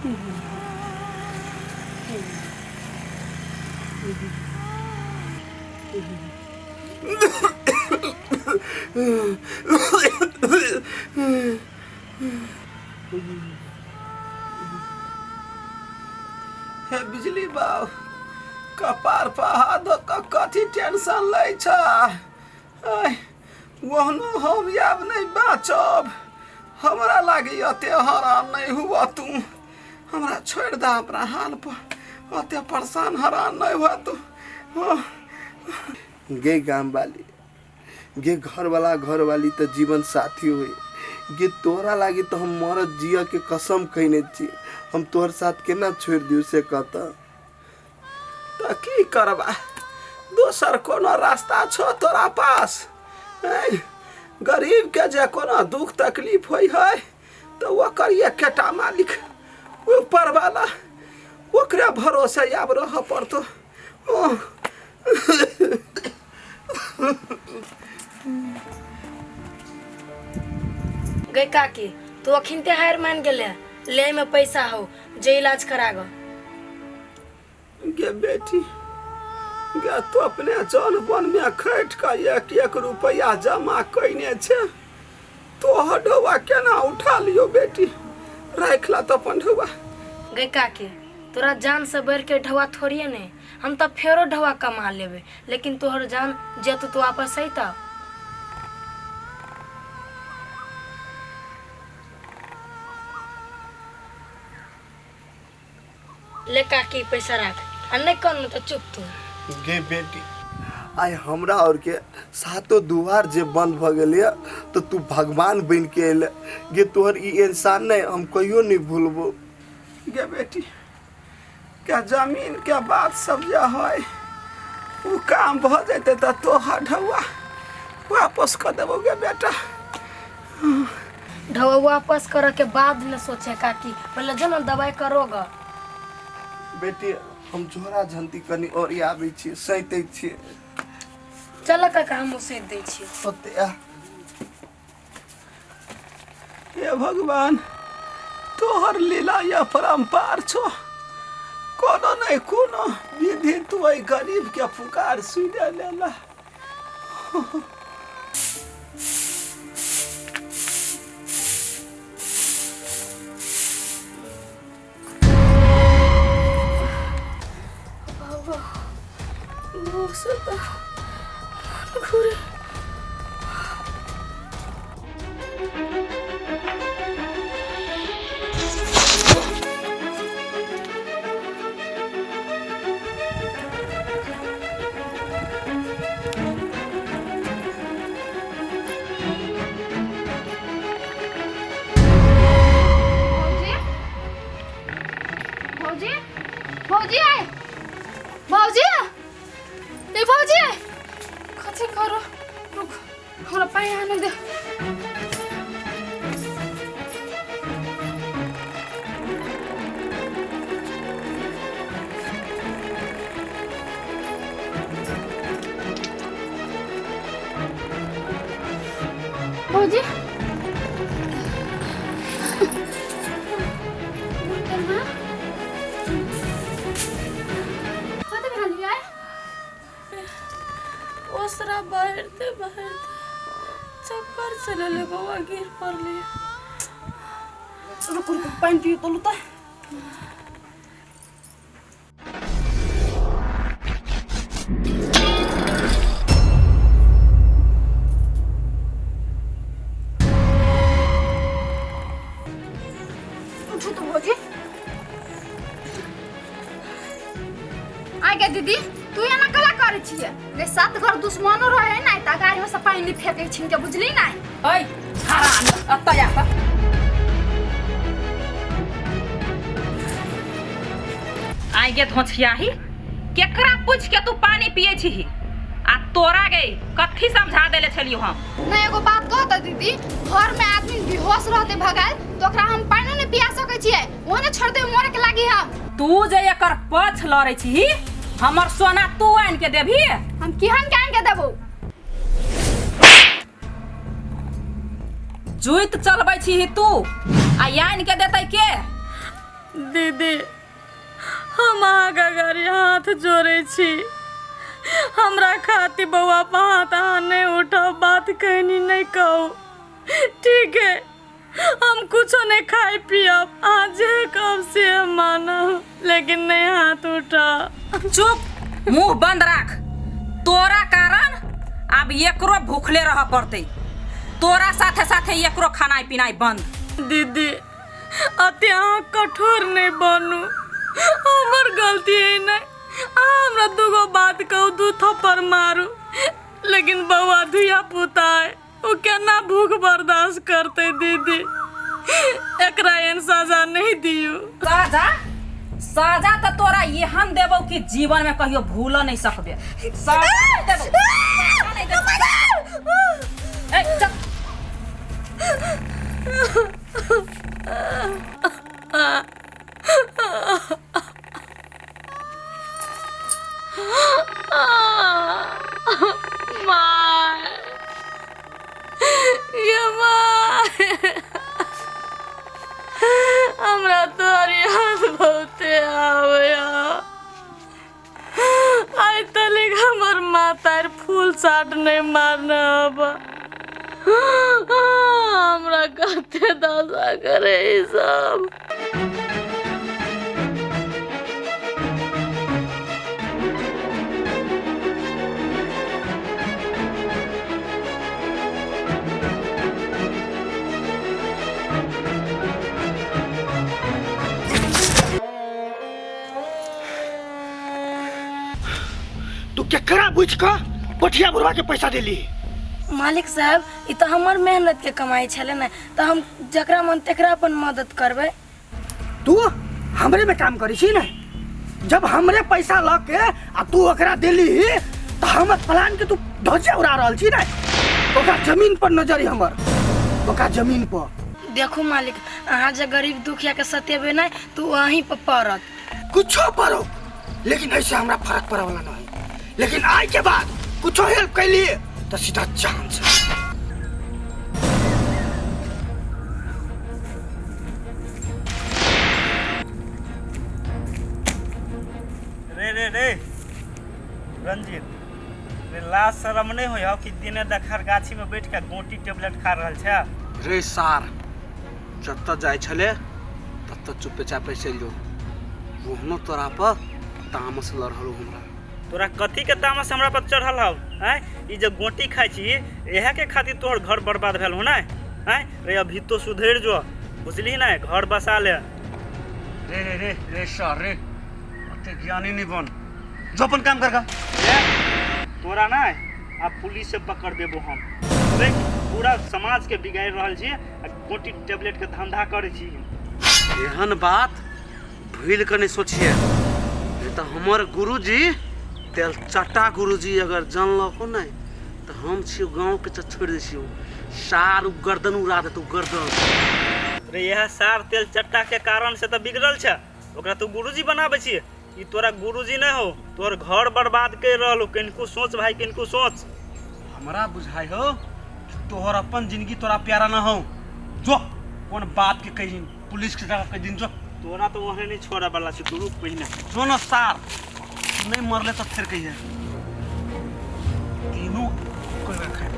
हे बिजली बाबू, कपार पर हाथ धऽ कऽ कथी टेंशन लै छ? आय, ओहनो हम आब नहि बाँचब। हमरा लागी एते हरान नहि हुआ तू। हमरा छोड़ि दे अपना हाल पर, ओते परेशान हरान नहि हुआ तू। हाँ। गे गाम वाली, गे घरवाला घरवाली तऽ जीवन साथी होइ। गे तोरा लागी तऽ हम मरद जियऽ के कसम खैने छी। हम तोहर साथ केना छोड़ि दियौ से कहतऽ। तऽ की करबा? दोसर कोनो रास्ता छौ तोरा पास? ऐं, गरीबके जे कोनो दुख तकलीफ होइ है तऽ ओकर एकेटा मालिक ऊपरवाला, ओकरे भरोसे आब रहऽ पड़तौ। ओह। गई काकी, तू अखिनते हार मान गेले? ले में पैसा हो जे इलाज करा गो। गे बेटी गे, तू अपने जन बन में खटि कऽ एक एक रुपैआ जमा कयने छै, तोहर ढौआ केना उठा लियौ बेटी? राखि ला तऽ अपन ढौआ। गई काकी, तोरा जान से बढ़ के ढौआ थोड़िए ने। हम तऽ फेरो ढौआ कमा लेबै, लेकिन तोहर जान जेतौ तो वापस अयतौ? ले काकी, पैसा राख आ नहीं कन तऽ चुप तू। गे बेटी, आइ हमरा और के सातो दुआर जे बंद भऽ गेल यऽ तऽ तू भगवान बनि के अयले। गे तोहर ई इंसान नहि हम कहियो नहि भूलबो। गे बेटी, के जमीन के बात सब जे है ओ काम भऽ जेतै तऽ तोहर ढौआ वापस कऽ देबौ गे बेटा। ढौआ वापस करे के बाद न सोचे काकी, पहले जो ना दवाई करोगा। बेटी, हम झोरा झंती कनि और आबै छियै, सैतै छियै। चल काका, हम सैत दै छियै। ओते आ। हे भगवान, तोहर लीला या परम्पार छो। कोनो नहि कोनो विधि तू एहि गरीब के पुकार सुनि लेला। बाबा, भूख से तो घूरे। भौजी, भौजी, भौजी आय, भौजी, ए भौजी, कथी करो? रुक, हमरा पानि आने दे। भौजी, कथी भेल यै? ओसरा बहरते बहरते चक्कर चलले बौआ, गिर पड़ले। रुक रुक, पानि पियो तो लूता। उठू तो भौजी। आगे दीदी, तू एना कला करै छियै रे? सात घर दुश्मनो रहे ने तऽ गाड़ी में से पानि नहि फेकै छिन के, बुझली नै? ओइ हरामी, एतऽ आ तऽ। आइ गे धोछियाही, केकरा पूछ के तू पानी पिए छीही? आ तोरा गे कथी समझा देले छलियो हम? नहीं, एगो बात कह तऽ दीदी, घर में आदमी बेहोश रहते भगाल तो ओकरा हम पानिओ नहि पिया सकै छियै? ओहने छोड़ देबै मरे के लागी हम? तू जे एकर पछ लड़ै छीही, हमर सोना तू आनि के देबही? हम केहन के आनि के देबौ? जुइत चलबै छीही तू, आ आनि के देतै के? दीदी, हम अहाँके अगाड़ी हाथ जोड़ै छी, हमरा खातिर बौआ पर हाथ अहाँ नहि उठाउ, बात कहनी नहि कहू। ठीक है, हम कुछो नहीं खाए पियब, अहाँ जे कहब से हम मानब, लेकिन नहीं हाथ उठाउ। चुप, मुंह बंद राख। तोरा कारण आब एकरो भूखले रह पड़तै। तोरा साथे साथे एकरो खानाइ पिनाइ बंद। दीदी, अति अहाँ कठोर नहीं बनू, हमर गलती है नहीं। अहाँ हमरा दूगो बात कहू, दू थप्पड़ मारू, लेकिन बौआ धिया पुता है, ओ केना भूख बर्दाश्त करते दीदी? एकरा एहन सजा नहीं दियौ। सजा? सजा तऽ तोरा एहन देबौ कि जीवन में कहियो भूल नहीं सकबे। सजा नहीं देबौ, सजा नहीं देबौ। ए, चल। माय, ये माय, हमरा तोहर याद बहुते आवे। आइ तलिक हमर माता फूल चाट नहीं मारने अब हमरा कते दशा करे ई सब। तू केकरा बुझ कऽ पठिया बुढ़वा के पैसा देली? मालिक साहब, ई तऽ हमर मेहनत के कमाई छलै ने, तऽ हम जकरा मन तेकरा अपन मदद करबै। तू हमरे में काम करी छी ने? जब हमरे पैसा लऽ के आ तू ओकरा देली तऽ हमर प्लान के तू ध्वजा उड़ा रहल छी ने। ओकरा जमीन पर नजर हमर, ओकरा जमीन पर। देखू मालिक, अहाँ जे गरीब दुखिया के सतेबै नहि तऽ ओ अहीं पर पड़त। कुछो पड़ो, लेकिन ऐसे हमरा फर्क पड़े वाला नहीं। लेकिन आय के बाद कुछो हेल्प कैली तो सीधा जान से। रे रे रे रंजीत रे, लाज शरम नहीं होय हो कि दिने दखार गाछी में बैठ के गोटी टेबलेट खा रहल छै? रे सार, जतऽ जाइ छले ततऽ चुपे चापे चलि जो, ओहनो तोरा पर तामस लड़ल हमरा। तोरा कथी के तामस हमरा पर चढ़ल हौ? आँय, ई जे गोटी खाइ छी इएह के खातिर तोहर घर बर्बाद भेल हो ने? आँय रे, अभी तो सुधरि जो, बुझली ने? घर बसा ले। रे रे रे रे सार रे, अते ज्ञानी नहीं बन, जो अपन काम कर। तोरा ना आब पुलिस से पकड़ देबो हम। रे, पूरा समाज के बिगाड़ि रहल छी आ गोटी टेबलेट के धंधा करै छी। एहन बात भूल के नहीं सोचिए, नहीं तो हमर गुरुजी तेल चटा गुरुजी अगर जानलको नहीं तो हम छियो गांव के छोड़ दै छियो, सार उ गर्दन उड़ा देतौ गर्दन। रे, यह सार तेल चट्टा के कारण से तऽ बिगड़ल छै, ओकरा तू गुरुजी बनाबै छी। ई तोरा गुरुजी नहीं हो, तोहर घर बर्बाद कर रहल हो। किनको सोच भाई, किनको सोच। हमरा बुझाइ हो कि तोहर अपन जिंदगी तोरा प्यारा ना हो। जो कोन बात के कही पुलिस के जगह कह दिन जो। तोरा तो वहाँ नहीं छोड़ा वाला छै, तू रुक पहिने। जो न सार, नहीं मरले तो फिर कहिए तीनों कोई खाए।